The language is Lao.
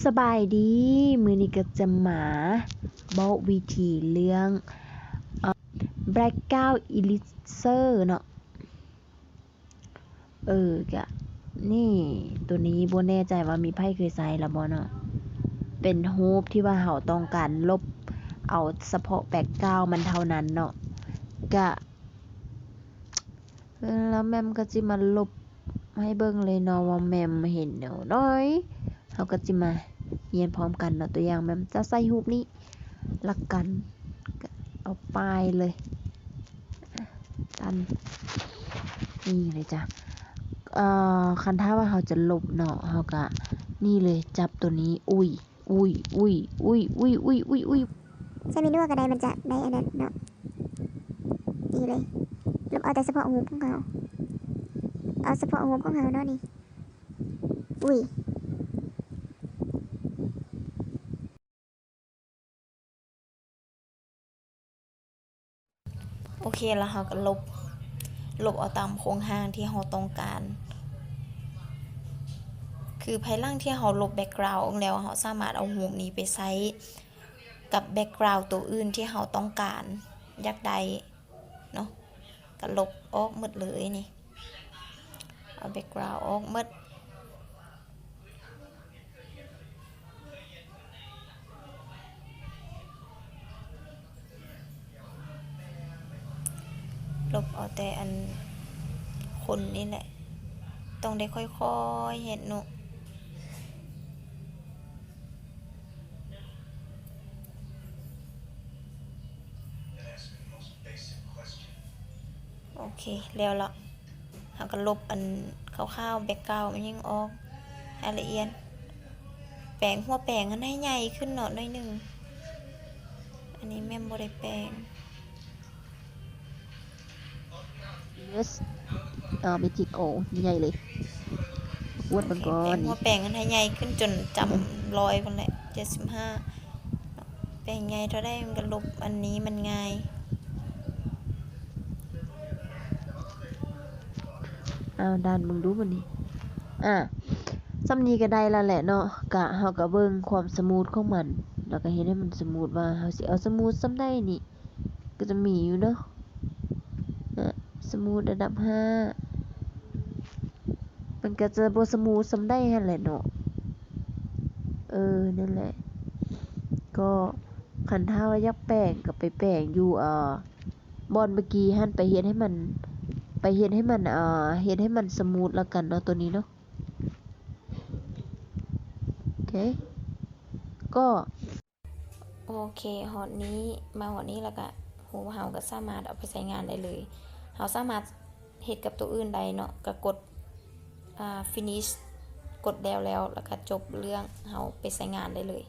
ສະບາຍດີ, ມື້ນີ້ກໍຈະມາບອກວິທີເລື່ອງ ເອີ background eraser ເນາະ. ເອີ ກະນີ້ ໂຕນີ້ບໍ່ແນ່ໃຈວ່າມີໃຜເຄີຍໃຊ້ລະບໍ່ເນາະ, ເປັນຮູບທີ່ວ່າເຮົາຕ້ອງການລົບເອົາສະເພາະ background ມັນເທົ່ານັ້ນເນາະ. ກະ ແລ້ວແໝ່ມກໍຊິມາລົບໃຫ້ເບິ່ງເລີຍເນາະວ່າແໝ່ມເຫັນແນວໃດ. ເຮົາກໍຊິມາຮຽນພ້ອມກັນເນາະ. ຕົວຢ່າງແໝ່ມຈະໃສ່ຮູບນີ້ລະກັນ, ກໍເອົາປ້າຍເລີຍ, ຕັນ. ນີ້ເລີຍຈ້ະ. ເອີ ຄັນຖ້າວ່າເຮົາຈະລົບເນາະ, ເຮົາກໍນີ້ເລີຍ, ຈັບໂຕນີ້ ອຸ້ຍ ອຸ້ຍ ອຸ້ຍ ອຸ້ຍ ອຸ້ຍ ອຸ້ຍ ອຸ້ຍ ອຸ້ຍ. ໃຊ້ແມນນວນກໍໄດ້, ມັນຈະໄດ້ອັນນັ້ນເນາະ. ນີ້ເລີຍ, ລົບເອົາແຕ່ສະເພາະຮູບຂອງເຮົາ, ເອົາສະເພາະຮູບຂອງເຮົາເນາະນີ້. ອຸ້ຍ. ໂອເຄ, ແລ້ວເຮົາກໍລົບ, ລົບເອົາຕາມໂຄງຮ່າງທີ່ເຮົາຕ້ອງການ. ຄືພາຍຫຼັງທີ່ເຮົາລົບ background ອອກແລ້ວ, ເຮົາສາມາດເອົາຮູບນີ້ໄປໃຊ້ກັບ background ໂຕອື່ນທີ່ເຮົາຕ້ອງການຢາກໄດ້ເນາະ. ກໍລົບອອກໝົດເລີຍນີ້, ເອົາ background ອອກໝົດ. ລົບເອົາແຕ່ອັນຄົນນີ້ແຫຼະ, ຕ້ອງໄດ້ຄ່ອຍໆເຮັດເນາະ. ໂອເຄ, ແລ້ວລະ. ເຮົາກໍລົບອັນຂາວໆ background ມັນຍັງອອກໃຫ້ລະອຽດ, ແປງຫົວແປງຫັ້ນໃຫ້ໃຫຍ່ຂຶ້ນເນາະໜ້ອຍໜຶ່ງ. ອັນນີ້ແມ່ນບໍ່ໄດ້ແປງ. ເອີ ເມຈິກ ໂອ້ ໃຫຍ່ເລີຍ. ອວດເບິ່ງກ່ອນ. ແປງຫົວແປງຫັ້ນໃຫ້ໃຫຍ່ຂຶ້ນຈົນຈຳຮ້ອຍພຸ້ນແຫຼະ, ເຈັດສິບຫ້າ. ແປງໃຫຍ່ເທົ່າໃດມັນກໍລົບອັນນີ້ມັນງ່າຍ. ອ້າວ ດັນເບິ່ງດູບັດນີ້. ອາ ສ່ຳນີ້ກໍໄດ້ແລ້ວແຫຼະເນາະ. ກະ ເຮົາກໍເບິ່ງຄວາມສະມູດຂອງມັນ, ແລ້ວກໍເຮັດໃຫ້ມັນສະມູດ ວ່າເຮົາຊິເອົາສະມູດສ່ຳໃດນີ້. ກໍຈະມີຢູ່ເນາະ, ສະມູດລະດັບຫ້າ ມັນກໍຈະບໍ່ສະມູດສ່ຳໃດຫັ້ນແຫຼະເນາະ. ເອີ ນັ້ນແຫຼະ. ກໍຄັນຖ້າວ່າຢາກແປງກໍໄປແປງຢູ່ ເອີ ບ່ອນເມື່ອກີ້ຫັ້ນ, ໄປເຮັດໃຫ້ມັນ ໄປເຮັດໃຫ້ມັນ ເອີ ເຮັດໃຫ້ມັນສະມູດລະກັນເນາະ ໂຕນີ້ເນາະ. ໂອເຄ ກໍ ໂອເຄ, ຮອດນີ້ ມາຮອດນີ້ແລ້ວກະ ຮູບເຮົາກໍສາມາດເອົາໄປໃຊ້ງານໄດ້ເລີຍ. ເຮົາສາມາດເຮັດກັບໂຕອື່ນໄດ້ເນາະ, ກໍກົດ ອ່າ finish ກົດແລ້ວແລ້ວ ແລ້ວກໍຈົບເລື່ອງ, ເຮົາໄປໃຊ້ງານໄດ້ເລີຍ.